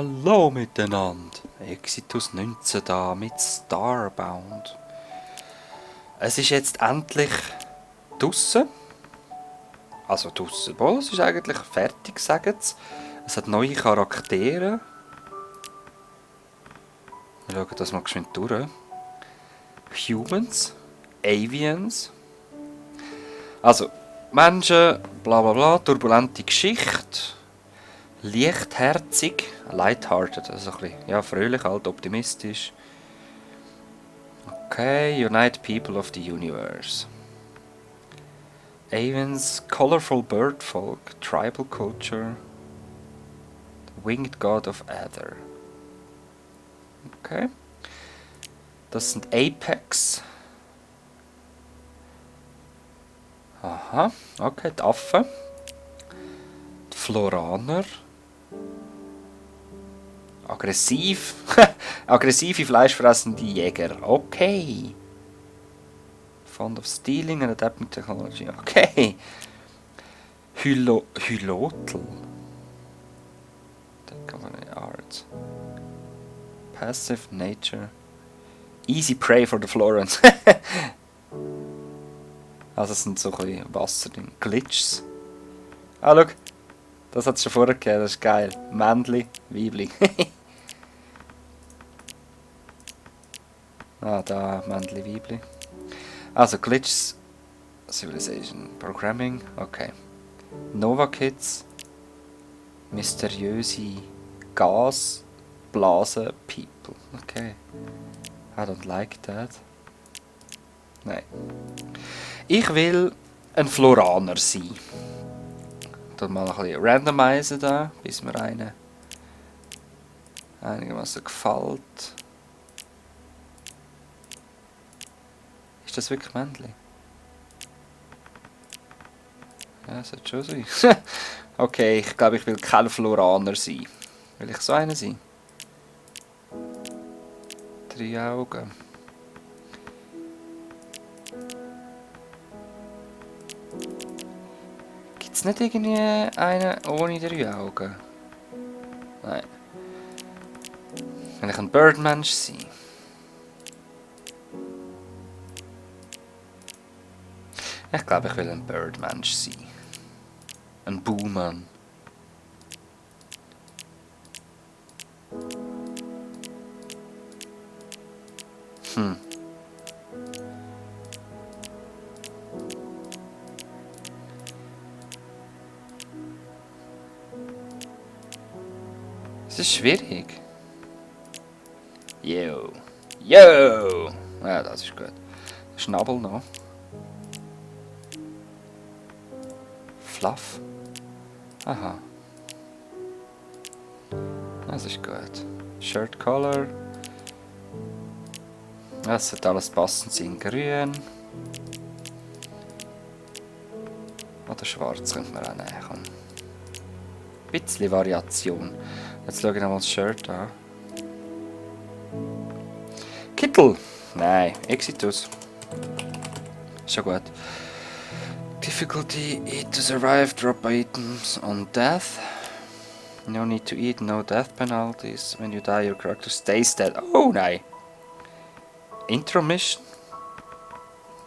Hallo miteinander, Exitus 19 da mit Starbound. Es ist jetzt endlich draussen. Also draussen, wohl, es ist eigentlich fertig, sagen sie. Es hat neue Charaktere. Wir schauen das mal geschwind durch. Humans, Avians. Also, Menschen, bla bla bla, turbulente Geschichte. Leichtherzig, lighthearted, also ein bisschen, ja, fröhlich, halt, optimistisch. Okay, Unite People of the Universe. Avens, Colorful Bird Folk, Tribal Culture, the Winged God of Ether. Okay. Das sind Apex. Aha, okay, die Affen. Die Floraner. Aggressiv. Aggressive, fleischfressende Jäger. Okay. Fond of Stealing and Adapting Technology. Okay. Hylotl. Art. Passive Nature. Easy Prey for the Florence. Also es sind so ein bisschen Wasserding. Glitches. Ah, schau. Das hat es schon vorher gegeben, das ist geil. Männli, Weibli. Ah, da, Männli, Weibli. Also, Glitches, Civilization, Programming, okay. Nova Kids, mysteriöse Gasblasen, People, okay. I don't like that. Nein. Ich will ein Floraner sein. Dann mal ein bisschen randomisieren da, bis mir einer einigermaßen gefällt. Ist das wirklich Männli? Ja, das sollte schon sein. Okay, ich glaube, ich will kein Floraner sein. Will ich so einer sein? 3 Augen. Gibt es nicht irgendwie einen ohne 3 Augen? Nein. Will ich ein Birdmensch sein? Ich glaube, ich will ein Birdmensch sein. Ein Buhmann. Es ist schwierig. Yo. Yo. Ja, das ist gut. Schnabel noch. Fluff. Aha. Das ist gut. Shirt Color. Das sollte alles passend sein. Grün. Oder schwarz könnte man auch nehmen. Ein bisschen Variation. Jetzt schaue ich nochmal das Shirt an. Kittel! Nein, Exitus. Schon gut. Difficulty, eat to survive, drop items on death. No need to eat, no death penalties. When you die, your character stays dead. Oh nein! Intro Mission?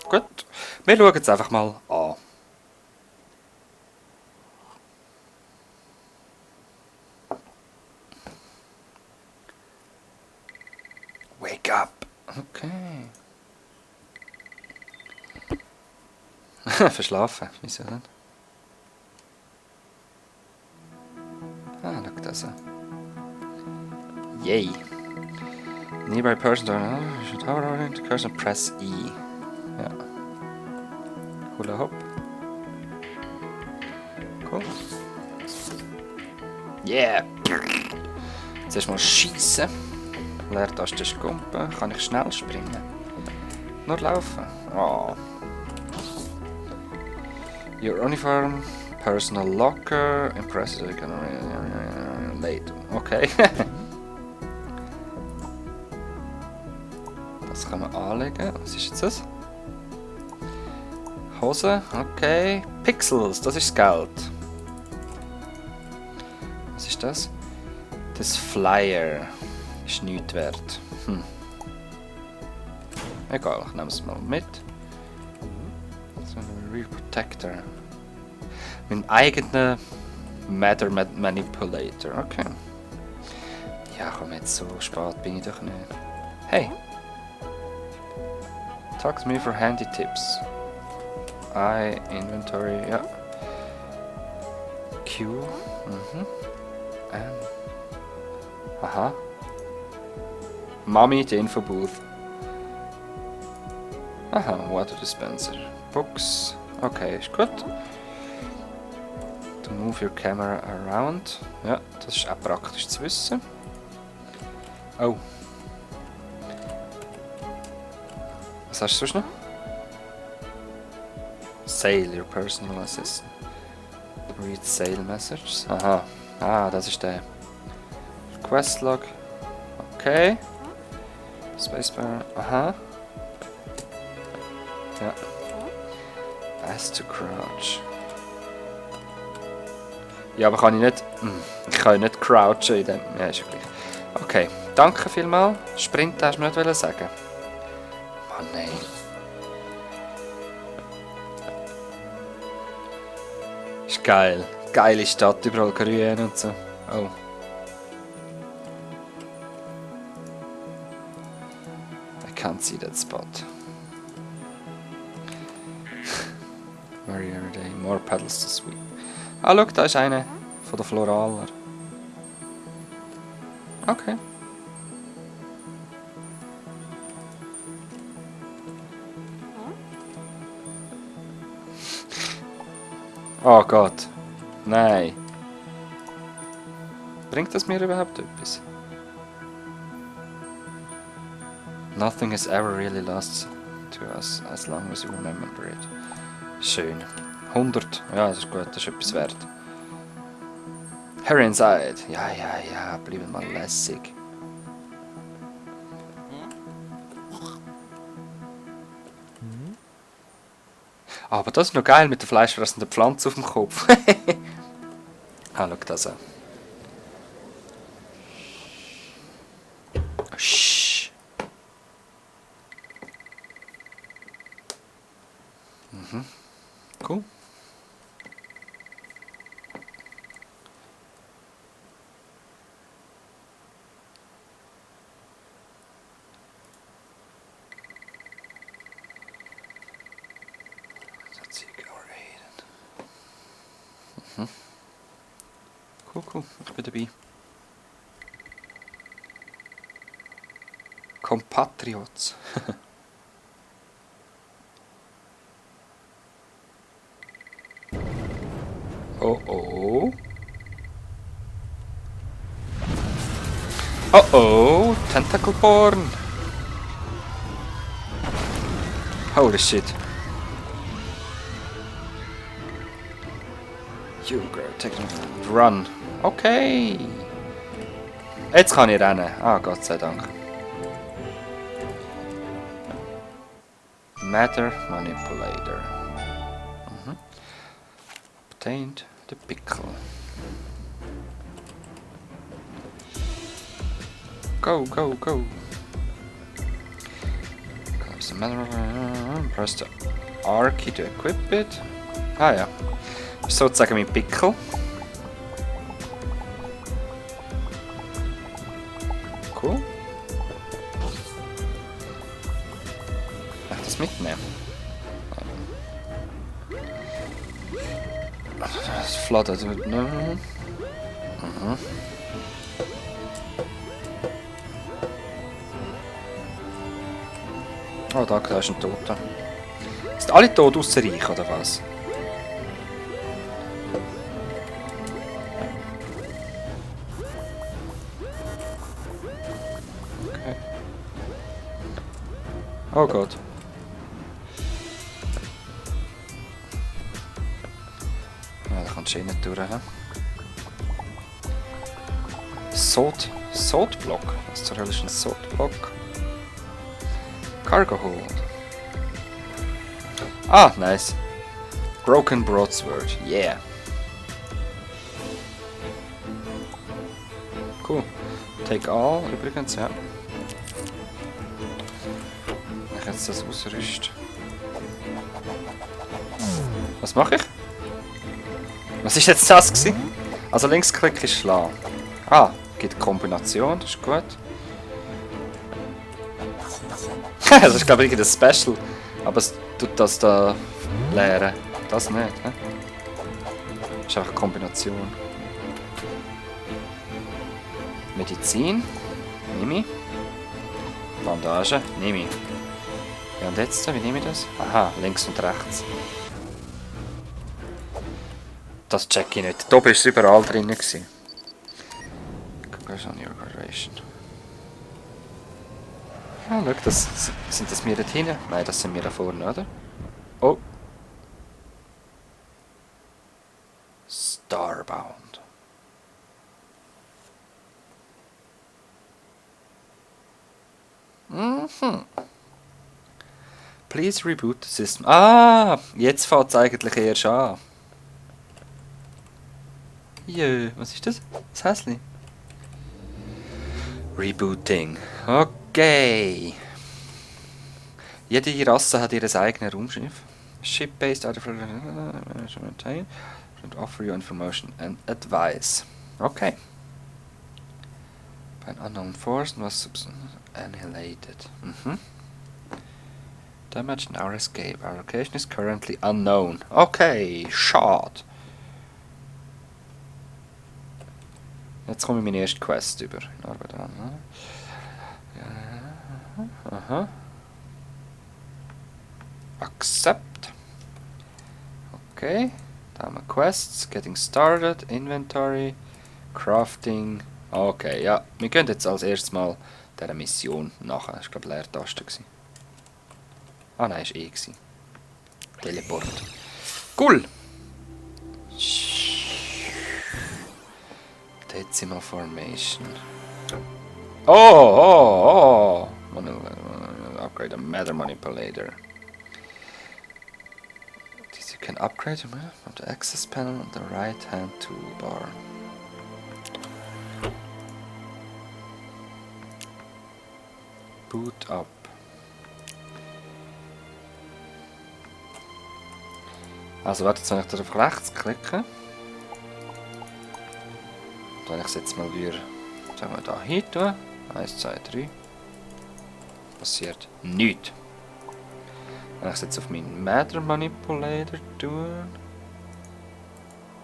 Gut, wir schauen jetzt einfach mal an. Wake up! Okay. Verschlafen, wieso denn? Ah, schau das an. Yay! Nearby person, you should hover over the cursor and press E. Ja. Hula Hop. Cool. Yeah! Zuerst mal schiessen. Leertaste ist Kumpen. Kann ich schnell springen? Nur laufen? Oh. Your uniform, personal locker, impressive, you can late. Okay. Das kann man anlegen. Was ist jetzt das? Hose, okay. Pixels, das ist das Geld. Was ist das? Das Flyer ist nichts wert. Egal, ich nehme es mal mit. So ein Real Protector. Mein eigener Matter Manipulator. Okay. Ja, komm, jetzt so spät bin ich doch nicht. Hey! Talk to me for handy tips. I inventory, ja. Q. Aha. Mami, die Infobooth. Aha, Water Dispenser. Books. Okay, ist gut. To move your camera around. Ja, das ist auch praktisch zu wissen. Oh. Was hast du sonst noch? Sail, your personal assistant. Read Sail Messages. Aha. Ah, das ist der Questlog. Okay. Spacebar. Aha. Ja. As to crouch. Ja, aber kann ich nicht... Ich kann nicht crouchen in dem... Ja, ist ja gleich. Okay. Danke vielmals. Sprint hast du mir nicht sagen. Mann, nein. Ist geil. Geile Stadt, überall grün und so. Oh. I can't see that spot. Very everyday. More pedals to sweep. Ah, schau, da ist eine von der Floraler. Okay. Oh Gott. Nein. Bringt das mir überhaupt etwas? Nothing is ever really lost to us as long as we remember it. Schön. 100. Ja, das ist gut, das ist etwas wert. Hurry inside. Ja, ja, ja, bleiben mal lässig. Aber das ist noch geil mit der fleischfressenden Pflanze auf dem Kopf. Ah, schau das an. Shh. Cool. Cool, cool. Ich bin dabei. Compatriots. Oh oh. Oh oh. Tentakeln. Holy shit. You girl, take it. Run. Okay. Jetzt kann ich rennen. Ah, Gott sei Dank. Matter Manipulator. Obtained the pickle. Go, go, go. Collapse the matter. Press the R key to equip it. Ah ja. Sozusagen mein Pickel. Cool. Kann ich das mitnehmen? Das flattert. Oh, da ist ein Toter. Sind alle tot ausser ich, oder was? Okay. Oh Gott. Ja, da kannst du eh nicht durch. Saltblock. Was zur Hölle ist ein Saltblock? Cargo hold. Ah, nice. Broken broadsword. Yeah. cool. Take all, übrigens, ja. Wenn ich jetzt das ausrüste. Was mache ich? Was ist jetzt das gewesen? Also Linksklick ist schlagen. Ah, gibt Kombination, das ist gut. Das ist glaube ich ein Special. Aber es tut das da leeren. Das nicht, ne? Das ist einfach eine Kombination. Medizin. Nehme ich. Bandage. Nehme ich. Ja und jetzt, wie nehme ich das? Aha, links und rechts. Das check ich nicht. Da war es überall drin. Progress on your graduation. Ah, schau, sind das wir dort hinten? Nein, das sind wir da vorne, oder? Oh. Starbound. Mhm. Please reboot the system. Ah, jetzt fängt es eigentlich erst an. Jö, was ist das? Das Häsli. Rebooting. Okay. Jede Rasse hat ihr eigenes Raumschiff. Ship-based artificial management should offer you information and advice. Okay. By an unknown force was annihilated. Damage in our escape. Our location is currently unknown. Okay, schade. Jetzt komme ich meine erste Quest über. In Arbeit an. Ja. Aha. Accept. Okay. Da haben wir Quests. Getting started. Inventory. Crafting. Okay, ja. Wir gehen jetzt als erstes mal dieser Mission nachher. Das war glaube ich Leertaste. Ah nein, das war E. Teleport. Cool! Decimal Formation. Oh! Upgrade a matter manipulator. This you can upgrade from the access panel on the right hand toolbar. Boot up. Also warte, jetzt wenn ich da auf rechts klicke. Wenn ich es jetzt mal wieder, sagen wir da hin tue, 1, 2, 3, passiert nichts. Wenn ich es jetzt auf meinen Matter Manipulator tue,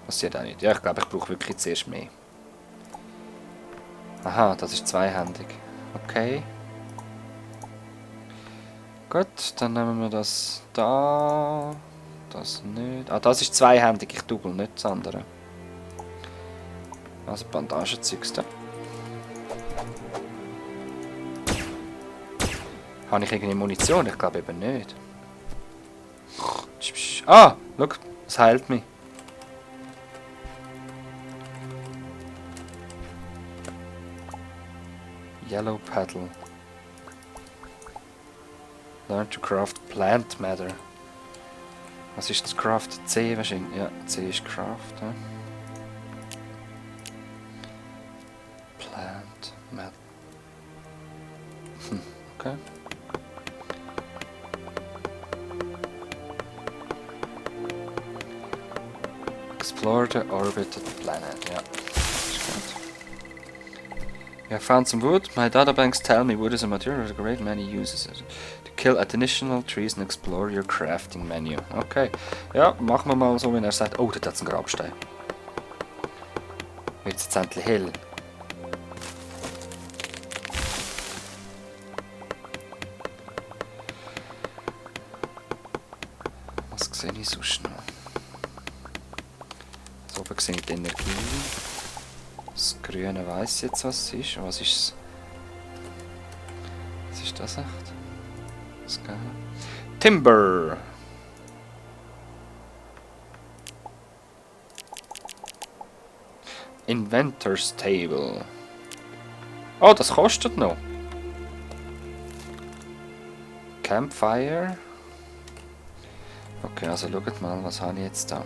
passiert auch nichts. Ja, ich glaube, ich brauche wirklich zuerst mehr. Aha, das ist zweihändig. Okay. Gut, dann nehmen wir das da, das nicht. Ah, das ist zweihändig, ich double nicht das andere. Also Bandagezeugs da. Habe ich irgendwie Munition? Ich glaube eben nicht. Ah, schau, es heilt mich. Yellow Paddle. Learn to craft plant matter. Was ist das Craft? C wahrscheinlich. Ja, C ist Craft. Ja. Plant matter. Okay. Explore the orbited planet. Ja, ist gut. I found some wood. My databanks tell me wood is a material with a great many uses. To kill additional trees and explore your crafting menu. Okay. Ja, machen wir mal so, wenn er sagt. Oh, dort hat es einen Grabstein. Wird es jetzt endlich hell? Was sehe ich sonst noch? So oben sehe ich die Energie. Das Grüne weiss jetzt, was es ist. Was ist es? Was ist das echt? Das Timber! Inventor's Table. Oh, das kostet noch. Campfire. Okay, also schaut mal, was habe ich jetzt da?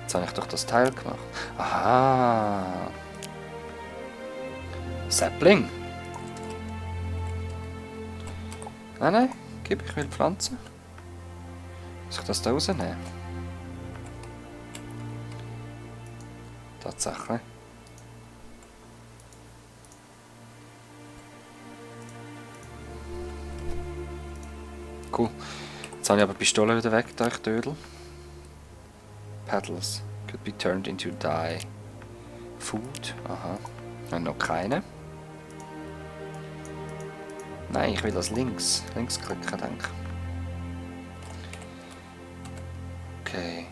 Jetzt habe ich doch das Teil gemacht. Aha! Sapling. Nein, ich will Pflanzen. Muss ich das da rausnehmen? Tatsächlich. Cool. Jetzt habe ich aber die Pistole wieder weg, da ich Dödel. Petals. Could be turned into dye. Food. Aha. Und noch keine. Nein, ich will das links. Links klicken, denke ich. Okay.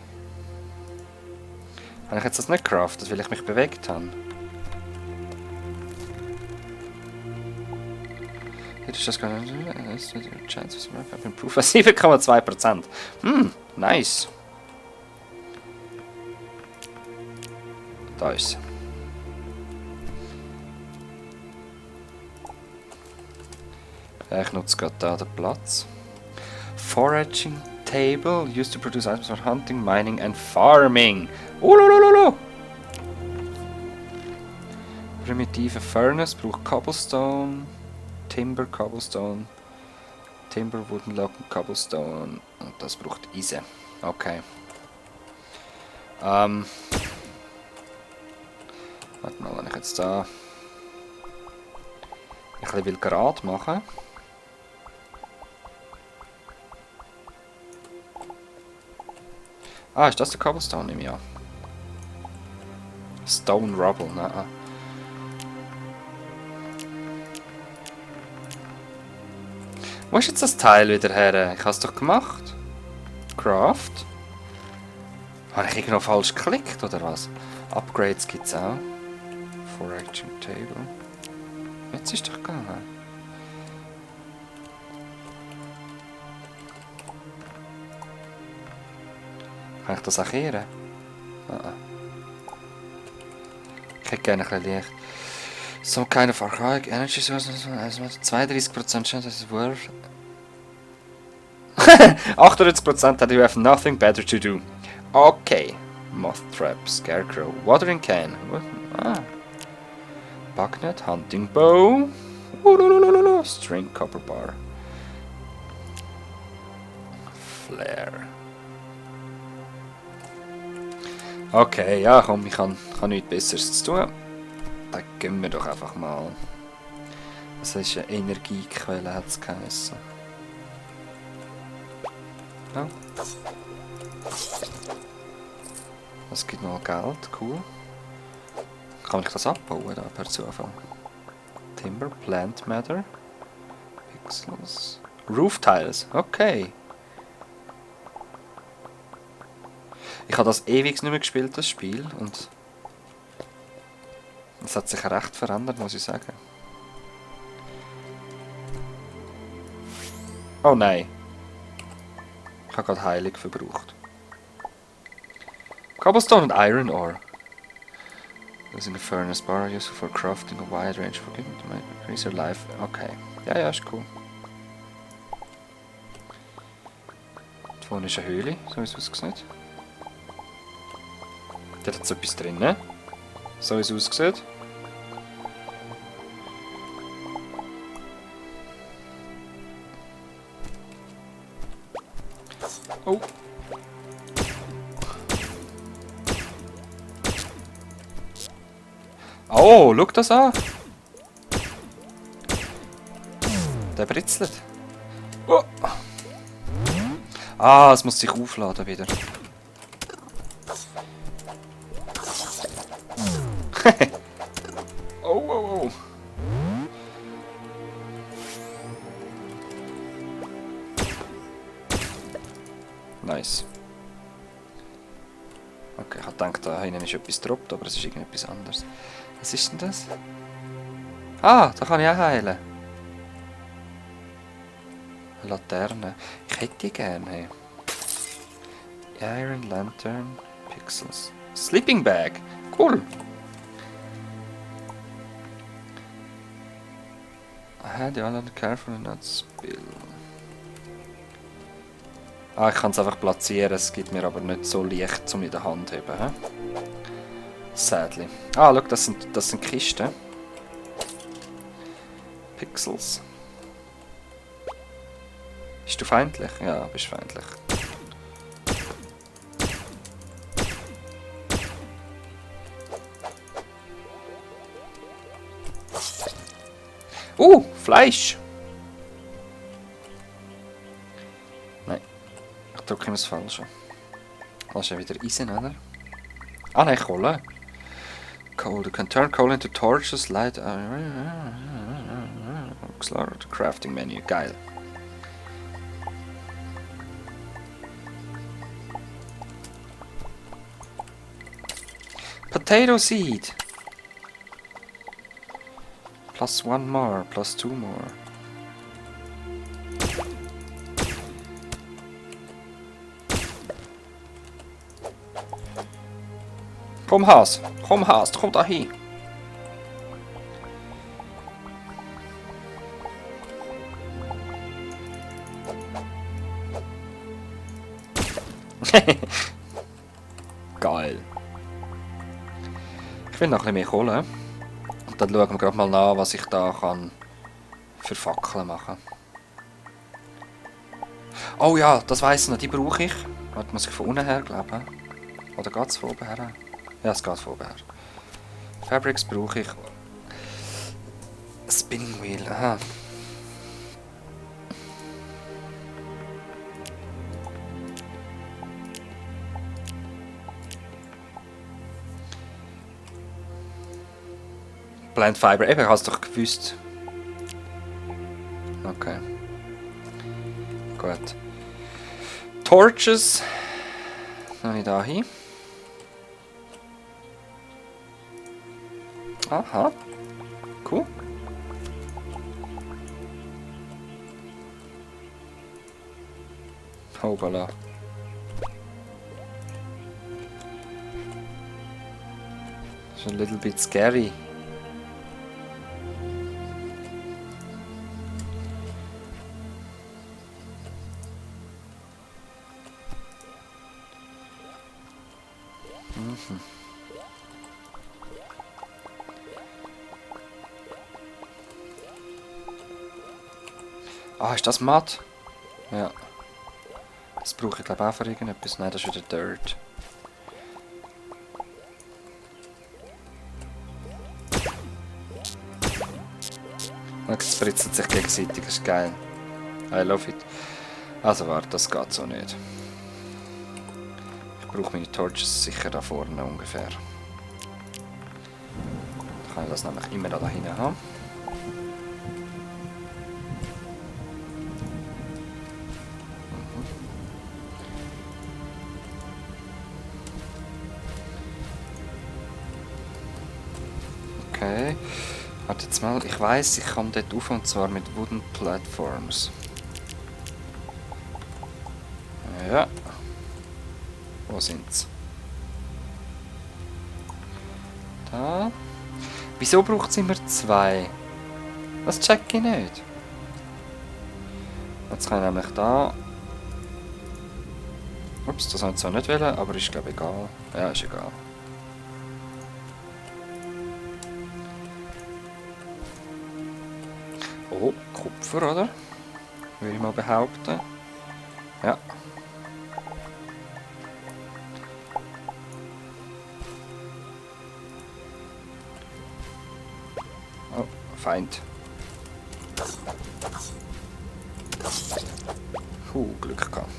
Habe ich jetzt das nicht craftet, weil ich mich bewegt habe? Hier ist das gar nicht. Chance of improve 7,2%. Nice. Da ist sie. Ja, ich nutze gerade da den Platz. Foraging table used to produce items for hunting, mining and farming. Ulululu. Primitive Furnace braucht Cobblestone, Timber, Cobblestone, Timber, Wooden Log und Cobblestone. Und das braucht Eisen. Okay. Warte mal, wenn ich jetzt da ein bisschen gerade machen will. Ah, ist das der Cobblestone im Jahr? Stone Rubble, nein. Wo ist jetzt das Teil wieder her? Ich habe es doch gemacht. Craft. Habe ich irgendwo falsch geklickt oder was? Upgrades gibt es auch. Foraging Table. Jetzt ist doch gegangen. Kann ich das auch kehren? Ich hätte gerne ein bisschen Licht. Some kind of archaic energy source. 32% chance is worth. 98% that you have nothing better to do. Okay. Moth trap, scarecrow, watering can. Ah. Bucknet, hunting bow. String copper bar. Flare. Okay, ja komm, ich kann nichts Besseres zu tun. Dann gehen wir doch einfach mal. Das ist eine Energiequelle, hat es geheißen. Ja. Das gibt noch Geld, cool. Kann ich das abbauen da per Zufall? Timber, Plant Matter, Pixels, Roof Tiles, okay. Ich habe das ewig nicht mehr gespielt, das Spiel, und es hat sich recht verändert, muss ich sagen. Oh nein. Ich habe gerade Heilung verbraucht. Cobblestone and Iron Ore. Using a furnace bar useful for crafting a wide range of equipment to increase your life. Okay. Ja, ist cool. Da vorne ist eine Höhle, so wie es aussieht. Da hat jetzt etwas drin, ne? So wie es aussieht. Oh! Oh, schau das an! Der britzelt. Oh. Ah, es muss sich aufladen wieder. Oh. Nice. Okay, ich dachte, da hinten ist etwas gedroppt, aber es ist irgendetwas anderes. Was ist denn das? Ah, da kann ich auch heilen. Eine Laterne. Ich hätte die gerne. Hey. Iron Lantern, Pixels. Sleeping Bag. Cool. I had the island carefully not spill. Ah, ich kann es einfach platzieren, es gibt mir aber nicht so leicht zum in der Hand zu haben. Sadly. Ah, schau, das sind Kisten. Pixels. Bist du feindlich? Ja, bist feindlich. Fleisch! Nein, ich drücke immer das Falsche. Das ist ja wieder Eisen, oder? Ah nein, Kohle. Coal. You can turn coal into torches, light... Explore the crafting menu. Geil. Potato seed! Plus one more, plus two more. Komm Has, komm da hin. Geil. Ich will noch ein bisschen mehr Kohle. Und dann schauen wir gerade mal nach, was ich da kann für Fackeln machen. Oh ja, das weiss ich noch, die brauche ich. Warte, muss ich von unten her, glaube ich. Oder geht es von oben her? Ja, es geht von oben her. Fabrics brauche ich. Spinning Wheel, aha. Plant Fiber, eben, ich habe es doch gewusst. Okay. Gut. Torches. Noch nicht da hin. Aha. Cool. Hoppala. It's a little bit scary. Ah, ist das matt? Ja. Das brauche ich glaube auch für irgendetwas. Nein, das ist wieder Dirt. Es spritzelt sich gegenseitig, das ist geil. I love it. Also warte, das geht so nicht. Ich brauche meine Torches sicher da vorne ungefähr. Dann kann ich das nämlich immer da hinten haben. Okay. Warte jetzt mal, ich weiss, ich komme dort rauf und zwar mit Wooden Platforms. Ja. Wo sind's? Da. Wieso braucht es immer zwei? Das check ich nicht. Jetzt kann ich nämlich da... Ups, das wollte ich so nicht wollen, aber ist glaube ich egal. Ja, ist egal. Oh, Kupfer, oder? Würde ich mal behaupten. Ja. Oh, Feind. Glück gehabt.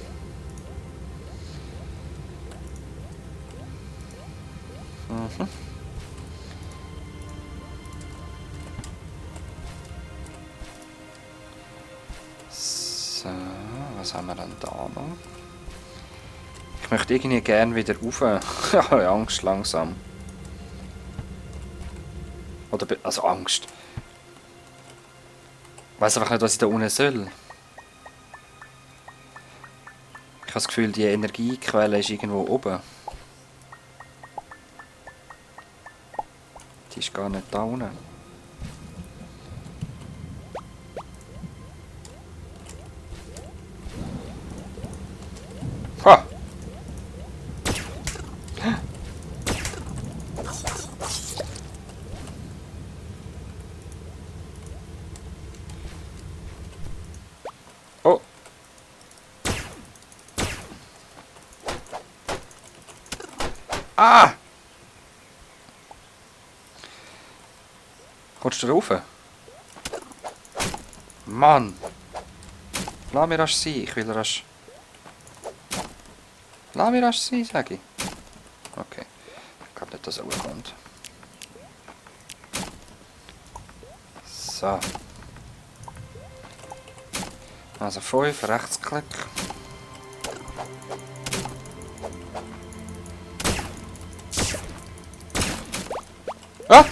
Mhm. So, was haben wir dann da noch? Ich möchte irgendwie gerne wieder rauf. Ich habe Angst langsam. Oder also Angst. Ich weiß einfach nicht, was ich da unten soll. Ich habe das Gefühl, die Energiequelle ist irgendwo oben. Die ist gar nicht da unten. Ha! Ah! Kommst du rauf? Mann! Lass mir rasch sein, ich will rasch... Lass mir rasch sein, sage ich. Okay. Ich glaube nicht, dass er kommt. So. Also 5, Rechtsklick. Ah!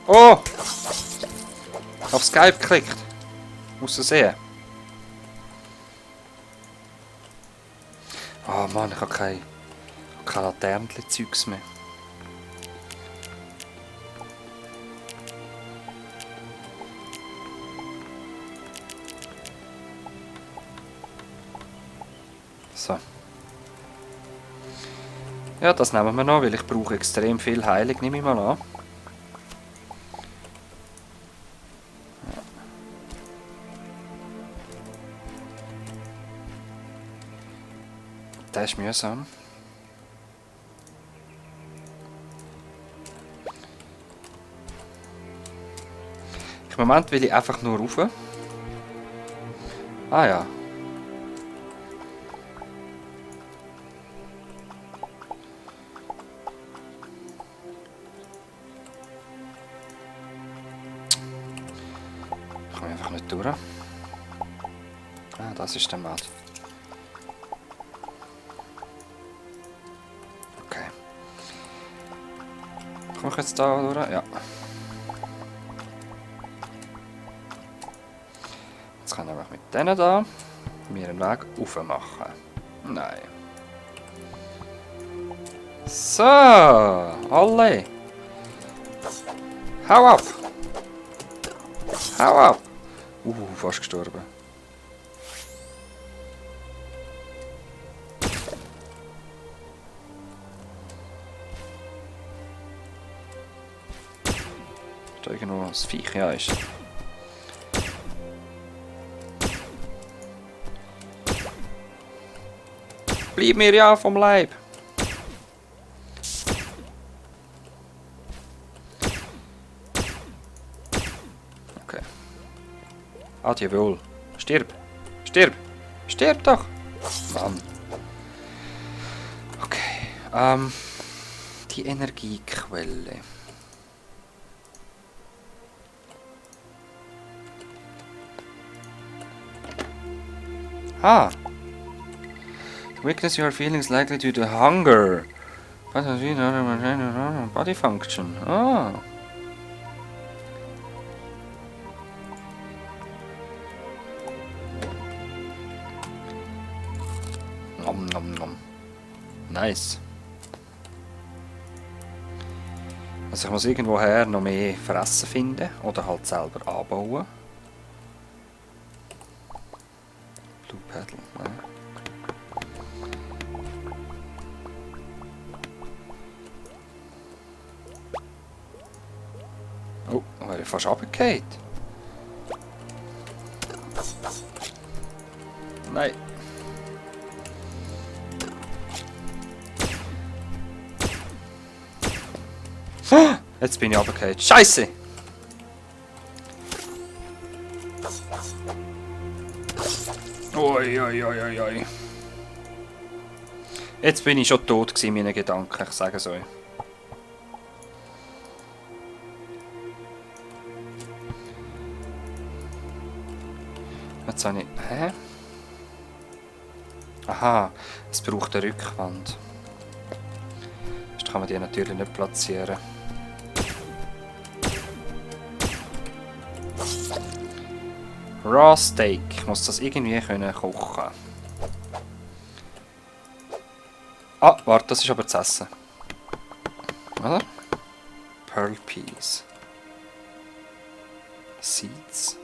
Oh! Auf Skype geklickt. Muss er sehen. Oh Mann, ich habe kein Laternenchen-Zeugs mehr. So. Ja, das nehmen wir noch, weil ich brauche extrem viel Heilung, nehme ich mal an. Das ist mühsam. Im Moment will ich einfach nur rauf. Ah ja. Ich komme einfach nicht durch. Ah, das ist der Mad. Okay. Komme ich jetzt da durch? Ja. Jetzt kann ich einfach mit denen da mir einen Weg rauf machen. Nein. So, alle. Hau ab! Hau ab! Fast gestorben. Da irgendwo das Viech ja ist. Bleib mir ja vom Leib! Okay. Adieu wohl. Stirb! Stirb! Stirb doch! Mann. Okay. Die Energiequelle. Ah! The weakness you are feeling is likely due to hunger. Body function. Ah. Nom nom nom. Nice. Also ich muss irgendwoher noch mehr Fressen finden oder halt selber anbauen. Blue Pedal. Ja. Oh, da wäre ich fast runtergefallen. Nein. Jetzt bin ich runtergefallen. Scheiße! Oi, oi, oi, oi, oi. Jetzt bin ich schon tot gewesen, meine Gedanken, ich sage es euch. Jetzt habe ich... Hä? Aha, es braucht eine Rückwand. Sonst kann man die natürlich nicht platzieren. Raw Steak. Ich muss das irgendwie können kochen. Ah, warte, das ist aber zu essen. Oder? Pearl Peas. Seeds.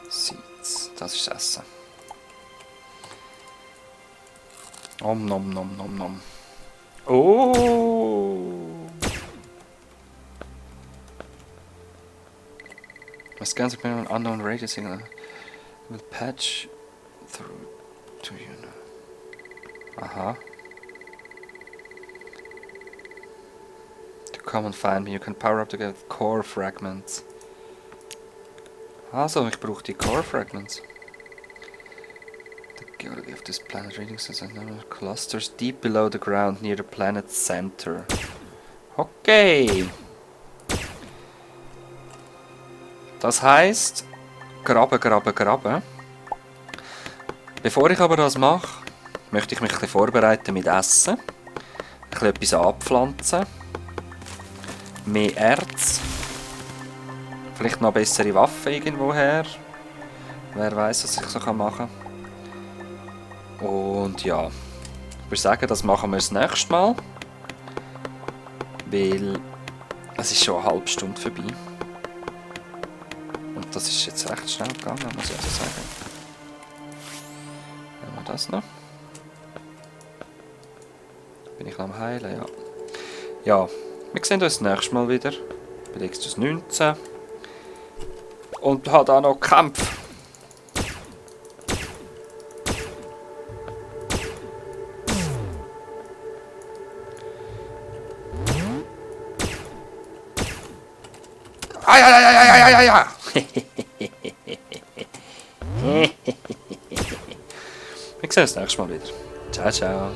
Seeds. Das ist das Essen. Om nom nom nom nom. Oh! My scans have been on unknown radio signal. Will patch through Do you know? Aha. To come and find me, you can power up to get core fragments. Also, ich brauche die core fragments. The geology of this planet readings is clusters deep below the ground near the planet's center. Okay. Das heisst, graben, graben, graben. Bevor ich aber das mache, möchte ich mich ein bisschen vorbereiten mit Essen. Ein bisschen etwas anpflanzen. Mehr Erz. Vielleicht noch bessere Waffen irgendwoher. Wer weiß, was ich so machen kann. Und ja, ich würde sagen, das machen wir das nächste Mal. Weil es ist schon eine halbe Stunde vorbei. Und das ist jetzt recht schnell gegangen, muss ich also sagen. Haben wir das noch? Bin ich noch am Heilen? Ja. Ja, wir sehen uns das nächste Mal wieder. Bei Extus 19. Und hat auch noch Kampf. Ja. Wir sehen uns das nächste Mal wieder. Ciao, ciao.